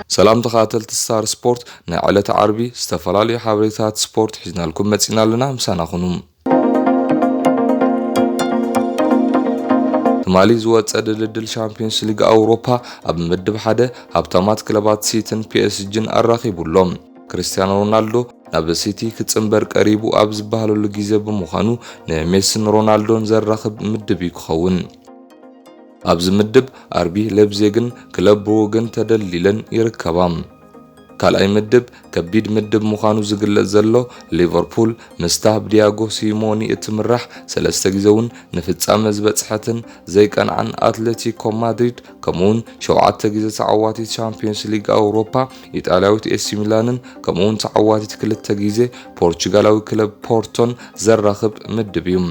ሰላም ተኸታተልቲ ስታር ስፖርት፣ ናይ ዕለተ ዓርቢ ዝተፈላለዩ ሓበሬታት ስፖርት ሒዝናልኩም መጺና ኣለና። ምሳና ኩኑ። ትማሊ ዝወጸ ድልድል ሻምፒዮንስ ሊግ ኣውሮፓ ኣብ ምድብ ሓደ ሃብታማት ክለባት ሲቲን ፒ ኤስ ጂን ኣራኺቡ ኣሎ። ክርስቲያኖ ሮናልዶ ናብ ሲቲ ክጽንበር ቀሪቡ ኣብ ዝበሃለሉ ግዜ ብምዃኑ ንሜስን ሮናልዶን ዘራኽብ ምድብ እዩ ክኸውን። ኣብዚ ምድብ ኣርቢ ሌፕዚግን ክለብ ብሩግን ተደልዲለን ይርከባ። ካልኣይ ምድብ ከቢድ ምድብ ምዃኑ ዝግለጽ ዘሎ ሊቨርፑል ምስታ ብዲያጎ ሲሞኒ እትምራሕ ሰለስተ ግዜ እውን ንፍጻመ ዝበጽሐትን ዘይቀንዓን ኣትሌቲኮ ማድሪድ ከምኡውን ሸውዓተ ግዜ ተዓዋቲት ሻምፒዮንስ ሊግ ኣውሮፓ ኢጣልያዊት ኤሲ ሚላንን ከምኡውን ተዓዋቲት ክልተ ግዜ ፖርቹጋላዊ ክለብ ፖርቶን ዘራኽብ ምድብ እዩ።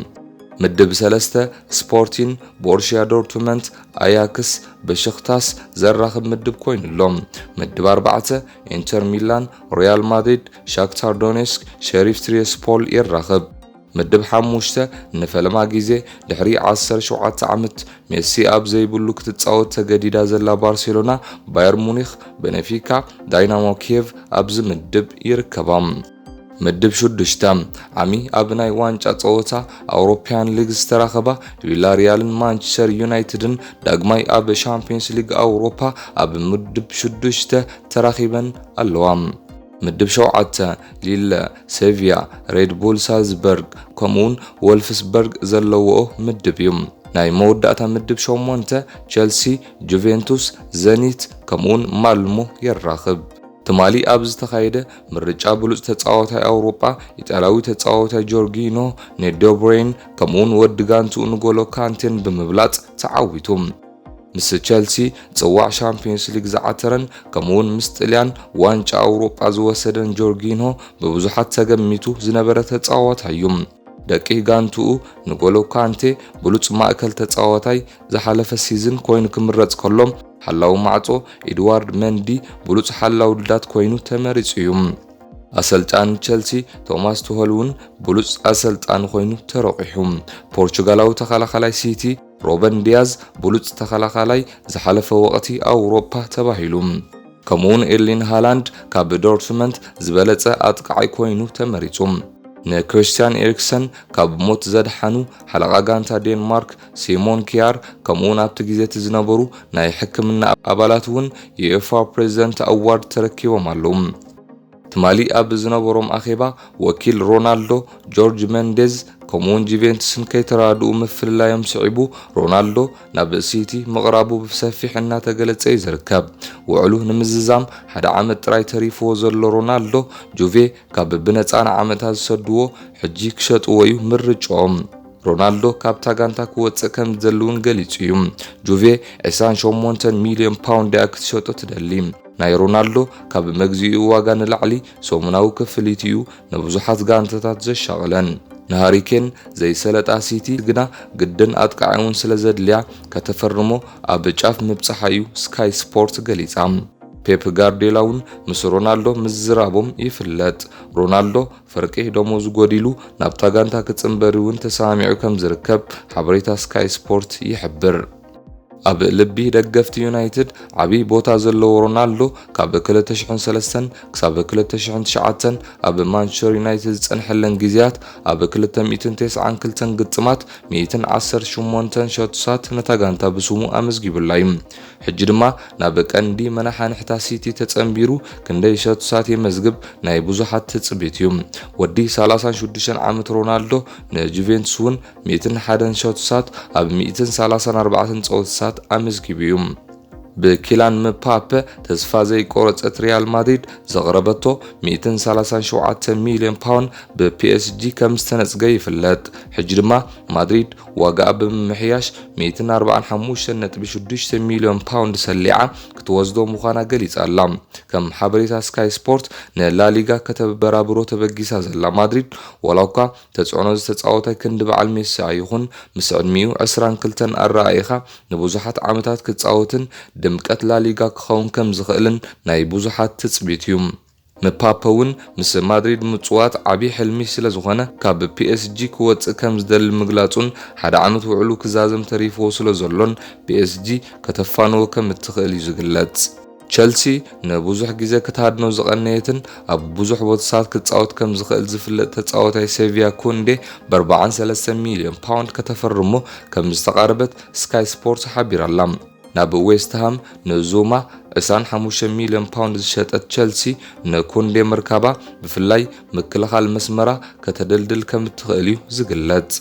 ምድብ ሰለስተ ስፖርቲን፣ ቦሩሽያ ዶርትመንት፣ ኣያክስ፣ በሽክታስ ዘራኽብ ምድብ ኮይኑ ኣሎ። ምድብ ኣርባዕተ ኢንተር ሚላን፣ ሪያል ማድሪድ፣ ሻክታር ዶኔስክ፣ ሸሪፍ ትሪስፖል ይራኽብ። ምድብ ሓሙሽተ ንፈለማ ግዜ ድሕሪ ዓሰርተ ሸውዓተ ዓመት ሜሲ ኣብ ዘይብሉ ክትጻወት ተገዲዳ ዘላ ባርሴሎና፣ ባየር ሙኒኽ፣ በነፊካ፣ ዳይናሞ ኪየቭ ኣብዚ ምድብ ይርከባ። ምድብ ሽዱሽተ ዓሚ ኣብ ናይ ዋንጫ ጸወታ ኣውሮፓያን ሊግ ዝተራኸባ ቪላሪያልን ማንቸስተር ዩናይትድን ዳግማይ ኣብ ሻምፒዮንስ ሊግ ኣውሮፓ ኣብ ምድብ ሽዱሽተ ተራኺበን ኣለዋ። ምድብ ሸውዓተ ሊለ፣ ሴቪያ፣ ሬድ ቡል ሳልዝበርግ ከምኡውን ወልፍስበርግ ዘለውኦ ምድብ እዩ። ናይ መወዳእታ ምድብ ሸሞንተ ቸልሲ፣ ጁቬንቱስ፣ ዘኒት ከምኡውን ማልሞ የራኽብ። ትማሊ ኣብ ዝተኻየደ ምርጫ ብሉጽ ተጻዋታይ ኣውሮጳ ኢጣልያዊ ተጻዋታይ ጆርጊኖ ኔዶብሬን ከምኡውን ወዲ ጋንትኡ ንጎሎ ካንቴን ብምብላጽ ተዓዊቱ። ምስ ቸልሲ ጽዋዕ ሻምፒዮንስ ሊግ ዝዓተረን ከምኡውን ምስ ጥልያን ዋንጫ ኣውሮጳ ዝወሰደን ጆርጊኖ ብብዙሓት ተገሚቱ ዝነበረ ተጻዋታይ እዩ። ደቂ ጋንትኡ ንጎሎ ካንቴ ብሉጽ ማእከል ተጻዋታይ ዝሓለፈ ሲዝን ኮይኑ ክምረጽ ከሎ፣ ሓላው ማዕጾ ኤድዋርድ መንዲ ብሉጽ ሓላው ልዳት ኮይኑ ተመሪጹ እዩ። ኣሰልጣን ቸልሲ ቶማስ ቱኸል እውን ብሉጽ ኣሰልጣን ኮይኑ ተረቂሑ። ፖርቹጋላዊ ተኸላኻላይ ሲቲ ሮበን ዲያዝ ብሉጽ ተኸላኻላይ ዝሓለፈ ወቕቲ ኣውሮፓ ተባሂሉ። ከምኡውን ኤርሊን ሃላንድ ካብ ዶርትመንት ዝበለጸ ኣጥቃዓይ ኮይኑ ተመሪጹ። ንክሪስቲያን ኤሪክሰን ካብ ሞት ዘድሓኑ ሓለቓ ጋንታ ዴንማርክ ሲሞን ኪያር ከምኡውን ኣብቲ ግዜ እቲ ዝነበሩ ናይ ሕክምና ኣባላት እውን የኤፋ ፕሬዚደንት ኣዋርድ ተረኪቦም ኣለዉ። ትማሊ ኣብ ዝነበሮም ኣኼባ ወኪል ሮናልዶ ጆርጅ መንዴዝ ከምኡውን ጁቬንቱስን ከይተራድኡ ምፍልላዮም ስዒቡ ሮናልዶ ናብ ሲቲ ምቕራቡ ብሰፊሕ እናተገለጸ እዩ ዝርከብ። ውዕሉ ንምዝዛም ሓደ ዓመት ጥራይ ተሪፍዎ ዘሎ ሮናልዶ ጁቬ ካብ ብነጻ ንዓመታት ዝሰድዎ ሕጂ ክሸጥዎ እዩ ምርጫኦም። ሮናልዶ ካብታ ጋንታ ክወጽእ ከም ዝደሊ እውን ገሊጹ እዩ። ጁቬ ዕስራን ሸሞንተን ሚልዮን ፓውንድ እያ ክትሸጦ ትደሊ። ናይ ሮናልዶ ካብ መግዚኡ ዋጋ ንላዕሊ ሰሙናዊ ክፍሊት እዩ ንብዙሓት ጋንታታት ዘሻቕለን። ንሃሪኬን ዘይሰለጣ ሲቲ ግና ግድን ኣጥቃዒ እውን ስለ ዘድልያ ከተፈርሞ ኣብ ጫፍ ምብጽሓ እዩ ስካይ ስፖርት ገሊጻ። ፔፕ ጋርዲዮላ እውን ምስ ሮናልዶ ምዝራቦም ይፍለጥ። ሮናልዶ ፍርቂ ደሞዙ ጎዲሉ ናብታ ጋንታ ክጽንበር እውን ተሰማሚዑ ከም ዝርከብ ሓበሬታ ስካይ ስፖርት ይሕብር። ኣብ ልቢ ደገፍቲ ዩናይትድ ዓቢ ቦታ ዘለዎ ሮናልዶ ካብ ክልተ ሽሕን ሰለስተን ክሳብ ክልተ ሽሕን ትሽዓተን ኣብ ማንቸስተር ዩናይትድ ዝጸንሐለን ግዜያት ኣብ ክልተ ሚእትን ተስዓን ክልተን ግጥማት ሚእትን ዓሰርተ ሸሞንተን ሸቶሳት ነታ ጋንታ ብስሙ ኣመዝጊቡላ እዩ። ሕጂ ድማ ናብ ቀንዲ መናሓንሕታ ሲቲ ተጸንቢሩ ክንደይ ሸቶሳት የመዝግብ ናይ ብዙሓት ትጽቢት እዩ። ወዲ ሰላሳን ሽዱሽተን ዓመት ሮናልዶ ንጁቬንቱስ እውን ሚእትን ሓደን ሸቶሳት ኣብ ሚእትን ሰላሳን ኣርባዕተን ጸወታታት ኣመዝጊቡ እዩ። ብኪላን ምፓፐ ተስፋ ዘይቆረጸት ሪያል ማድሪድ ዘቕረበቶ ሚእትን ሰላሳን ሸውዓተ ሚልዮን ፓውንድ ብፒኤስጂ ከም ዝተነጽገ ይፍለጥ። ሕጂ ድማ ማድሪድ ዋጋኣ ብምምሕያሽ ሚእትን ኣርባዓን ሓሙሽተን ነጥቢ ሽዱሽተ ሚልዮን ፓውንድ ሰሊዓ ክትወስዶ ምዃና ገሊጻ ኣላ። ከም ሓበሬታ ስካይ ስፖርት ንላሊጋ ከተበራብሮ ተበጊሳ ዘላ ማድሪድ ዋላ እኳ ተጽዕኖ ዝተጻወተ ክንዲ በዓል ሜሲ ኣይኹን፣ ምስ ዕድሚኡ ዕስራን ክልተን ኣረኣኢኻ ንብዙሓት ዓመታት ክጻወትን ድምቀት ላሊጋ ክኸውን ከም ዝኽእልን ናይ ብዙሓት ትጽቢት እዩ። ምፓፐ እውን ምስ ማድሪድ ምጽዋት ዓቢ ሕልሚ ስለ ዝኾነ ካብ ፒኤስጂ ክወጽእ ከም ዝደሊ ምግላጹን ሓደ ዓመት ውዕሉ ክዛዘም ተሪፍዎ ስለ ዘሎን ፒኤስጂ ከተፋንዎ ከም እትኽእል እዩ ዝግለጽ። ቸልሲ ንብዙሕ ግዜ ክትሃድኖ ዝቐነየትን ኣብ ብዙሕ ቦታታት ክጻወት ከም ዝኽእል ዝፍለጥ ተጻዋታይ ሴቪያ ኩንዴ ብ43 ሚልዮን ፓውንድ ከተፈርሞ ከም ዝተቓረበት ስካይ ስፖርትስ ሓቢራ ኣላ። ናብ ዌስትሃም ንዙማ ዕስራን ሓሙሽተ ሚልዮን ፓውንድ ዝሸጠት ቸልሲ ንኩንዴ ምርካባ ብፍላይ ምክልኻል መስመራ ከተደልድል ከም እትኽእል እዩ ዝግለጽ።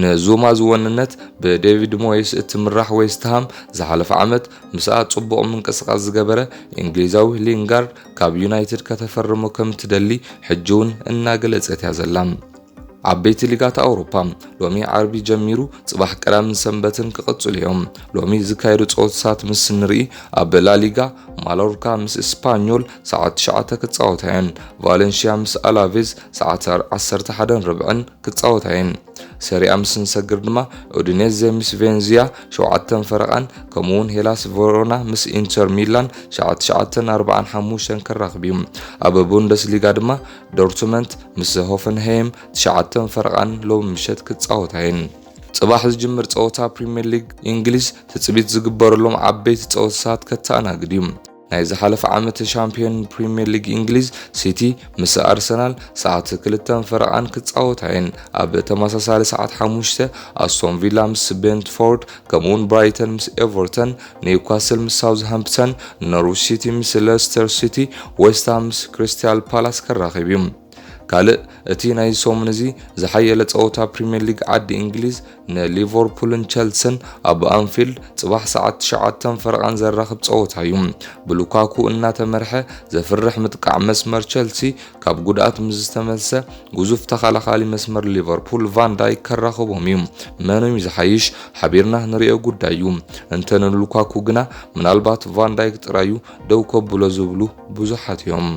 ንዙማ ዝወንነት ብዴቪድ ሞይስ እትምራሕ ዌስትሃም ዝሓለፈ ዓመት ምስኣ ጽቡቕ ምንቅስቓስ ዝገበረ እንግሊዛዊ ሊንጋርድ ካብ ዩናይትድ ከተፈርሞ ከም እትደሊ ሕጂ እውን እናገለጸት እያ ዘላ። ዓበይቲ ሊጋት ኣውሮፓ ሎሚ ዓርቢ ጀሚሩ ጽባሕ ቀዳምን ሰንበትን ክቕጽሉ እዮም። ሎሚ ዝካየዱ ጸወታታት ምስ ንርኢ ኣብ ላሊጋ ማሎርካ ምስ እስፓኞል ሰዓት ትሽዓተ ክጻወታ እየን። ቫለንሽያ ምስ ኣላቬዝ ሰዓት ዓሰርተ ሓደን ርብዕን ክጻወታ እየን። ሰሪኣ ምስ ንሰግር ድማ ኡዲኔዜ ምስ ቬንዚያ ሸውዓተን ፈረቓን ከምኡውን ሄላስ ቨሮና ምስ ኢንተር ሚላን ሸዓት ትሽዓተን ኣርባዓን ሓሙሽተን ከራኽብ እዩ። ኣብ ቡንደስሊጋ ድማ ዶርትመንት ምስ ሆፈንሄም ትሽዓተን ፈረቓን ሎም ምሸት ክጻወታ እየን። ጽባሕ ዝጅምር ጸወታ ፕሪምየር ሊግ እንግሊዝ ትጽቢት ዝግበረሎም ዓበይቲ ጸወታታት ከተኣናግድ እዩ። ናይ ዝሓለፈ ዓመት ሻምፒዮን ፕሪምየር ሊግ እንግሊዝ ሲቲ ምስ ኣርሰናል ሰዓት ክልተን ፈረቓን ክጻወታ እየን። ኣብ ተመሳሳሊ ሰዓት ሓሙሽተ ኣስቶን ቪላ ምስ ቤንትፎርድ ከምኡውን ብራይተን ምስ ኤቨርተን፣ ኒውካስል ምስ ሳውዝሃምፕተን፣ ኖርዊች ሲቲ ምስ ሌስተር ሲቲ፣ ዌስትሃም ምስ ክሪስታል ፓላስ ከራኽብ እዩ። ካልእ እቲ ናይ ሰሙን እዚ ዝሓየለ ጸወታ ፕሪምየር ሊግ ዓዲ እንግሊዝ ንሊቨርፑልን ቸልስን ኣብ ኣንፊልድ ጽባሕ ሰዓት ትሽዓተን ፈረቓን ዘራኽብ ጸወታ እዩ። ብሉካኩ እናተመርሐ ዘፍርሕ ምጥቃዕ መስመር ቸልሲ ካብ ጉድኣት ምስ ዝተመልሰ ግዙፍ ተኸላኻሊ መስመር ሊቨርፑል ቫን ዳይክ ከራኽቦም እዩ። መን እዩ ዝሓይሽ ሓቢርና ንሪኦ ጉዳይ እዩ። እንተ ንሉካኩ ግና ምናልባት ቫን ዳይክ ጥራዩ ደው ከብሎ ዝብሉ ብዙሓት እዮም።